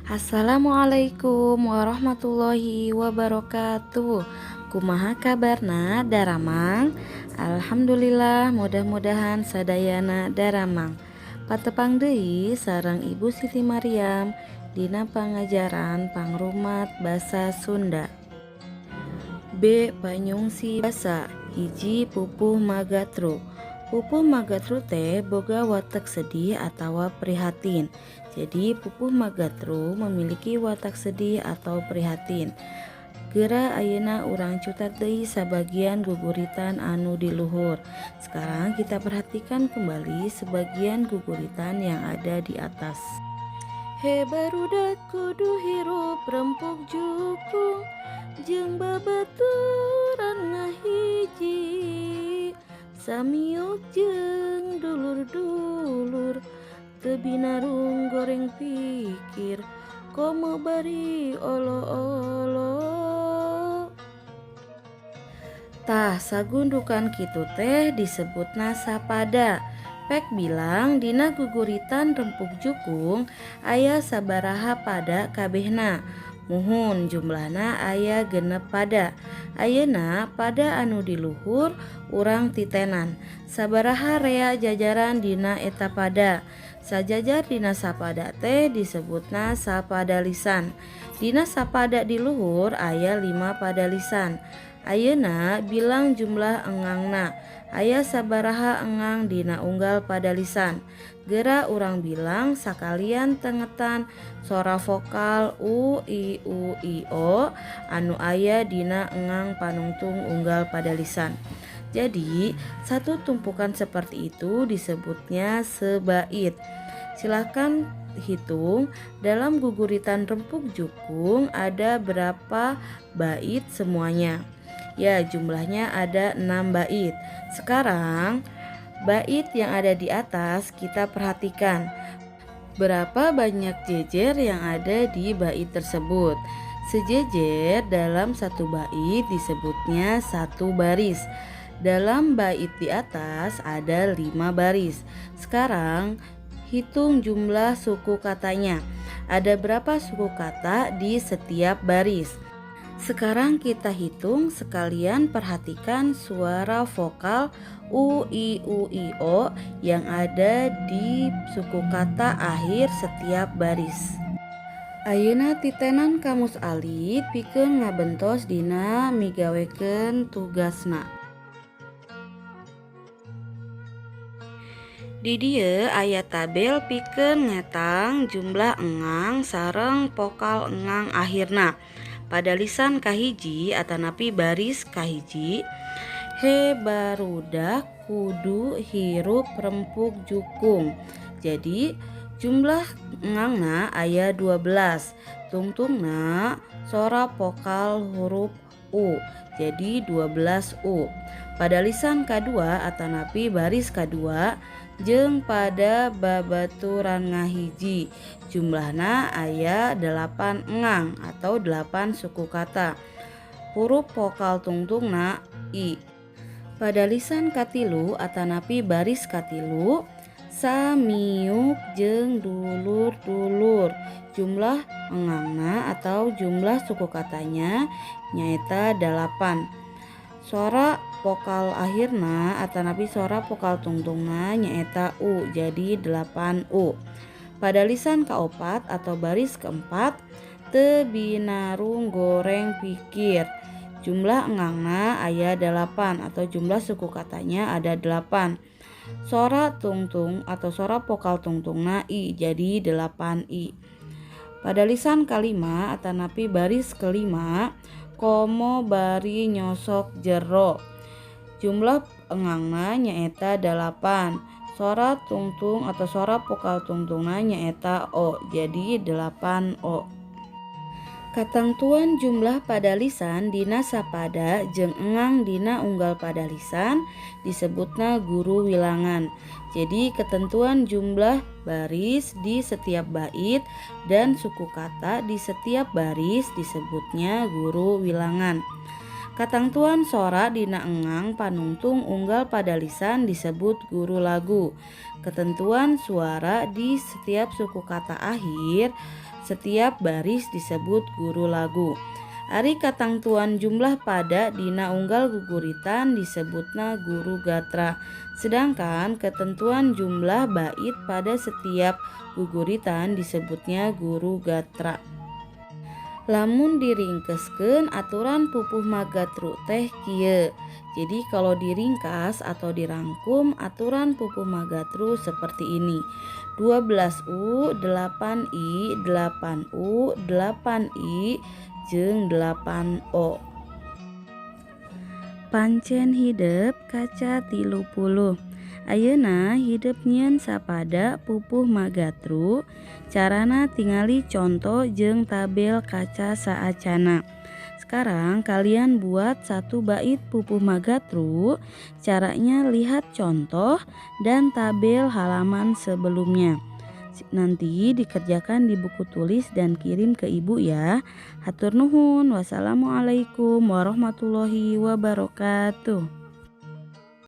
Assalamualaikum warahmatullahi wabarakatuh. Kumaha kabarna, daramang? Alhamdulillah, mudah-mudahan sadayana daramang. Patepang deui sareng Ibu Siti Maryam dina pangajaran pangrumat basa Sunda. B Panyungsi basa hiji, pupuh magatru. Pupuh magatru teh boga watak sedih atawa prihatin. Jadi, pupuh magatru memiliki watak sedih atau prihatin. Geura ayeuna urang cutat deui sabagian guguritan anu di luhur. Sekarang kita perhatikan kembali sebagian guguritan yang ada di atas. He barudak, kudu hirup rempug jukung jeung babaturan ngahiji, samiuk jeung dulur-dulur, teu binarung goreng pikir, komo bari olo-olo. Tah, sagundukan kitu teh disebutna sapada. Pek bilang dina guguritan rempug jukung aya sabaraha pada kabehna? Muhun, jumlahna aya 6 pada. Ayeuna pada anu di luhur urang titenan. Sabaraha rea jajaran dina eta pada? Sajajar dina sapada teh disebutna sapadalisan. Dina sapada di luhur aya 5 padalisan. Ayeuna bilang jumlah engangna. Aya sabaraha engang dina unggal padalisan? Geura urang bilang sakalian tengetan sora vokal u, i, u, i, o anu aya dina engang panungtung unggal padalisan. Jadi, satu tumpukan seperti itu disebutnya sebait. Silahkan hitung dalam guguritan rempug jukung ada berapa bait semuanya. Ya, jumlahnya ada 6 bait. Sekarang bait yang ada di atas kita perhatikan. Berapa banyak jejer yang ada di bait tersebut? Sejejer dalam satu bait disebutnya satu baris. Dalam bait di atas ada 5 baris. Sekarang hitung jumlah suku katanya. Ada berapa suku kata di setiap baris? Sekarang kita hitung sekalian perhatikan suara vokal u, i, u, i, o yang ada di suku kata akhir setiap baris. Ayeuna titenan kamus alit pikeun ngabentos dina migawekeun tugasna. Di dieu aya tabel pikeun ngetang jumlah engang sareng vokal engang akhirna. Pada lisan kahiji atanapi baris kahiji, he barudak kudu hirup rempug jukung. Jadi jumlah engangna aya 12. Tungtungna sora vokal huruf U. Jadi 12 U. Pada lisan kadua atanapi baris kadua jeung pada babaturan ngahiji jumlahna aya 8 engang atau 8 suku kata. Huruf vokal tungtungna I. Pada lisan katilu atanapi baris katilu, samiuk jeung dulur-dulur, jumlah engangna atau jumlah suku katanya nyaeta 8. Sora vokal akhirna atanapi sora vokal tungtungna nyaeta U, jadi 8 U. Pada lisan kaopat atau baris keempat, teu binarung goreng pikir, jumlah engangna aya 8 atau jumlah suku katanya ada 8. Sora tungtung atau sora vokal tungtungna I, jadi 8 I. Pada lisan kalima atanapi baris kelima, komo bari nyosok jero, jumlah engangna nyaeta 8. Sora tungtung atau sora vokal tungtungna nyaeta O, jadi 8 O. Katangtuan jumlah pada lisan dina sapada jeung engang dina unggal pada lisan disebutna guru wilangan. Jadi, ketentuan jumlah baris di setiap bait dan suku kata di setiap baris disebutnya guru wilangan. Katangtuan sora dina engang panungtung unggal pada lisan disebut guru lagu. Ketentuan suara di setiap suku kata akhir Setiap baris disebut guru lagu. Ari katangtuan jumlah pada dina unggal guguritan disebutna guru gatra. Sedangkan ketentuan jumlah bait pada setiap guguritan disebutnya guru gatra. Lamun diringkeskeun, aturan pupuh magatru teh kieu. Jadi kalau diringkas atau dirangkum, aturan pupuh magatru seperti ini. 12U, 8I, 8U, 8I, jeung 8O. Pancen hidep kaca 30. Ayeuna hidep nyieun sapada pupuh magatru, carana tingali conto jeung tabel kaca saacana. Sekarang kalian buat satu bait pupuh magatru, caranya lihat contoh dan tabel halaman sebelumnya. Nanti dikerjakan di buku tulis dan kirim ke ibu ya. Hatur nuhun. Wassalamualaikum warahmatullahi wabarakatuh.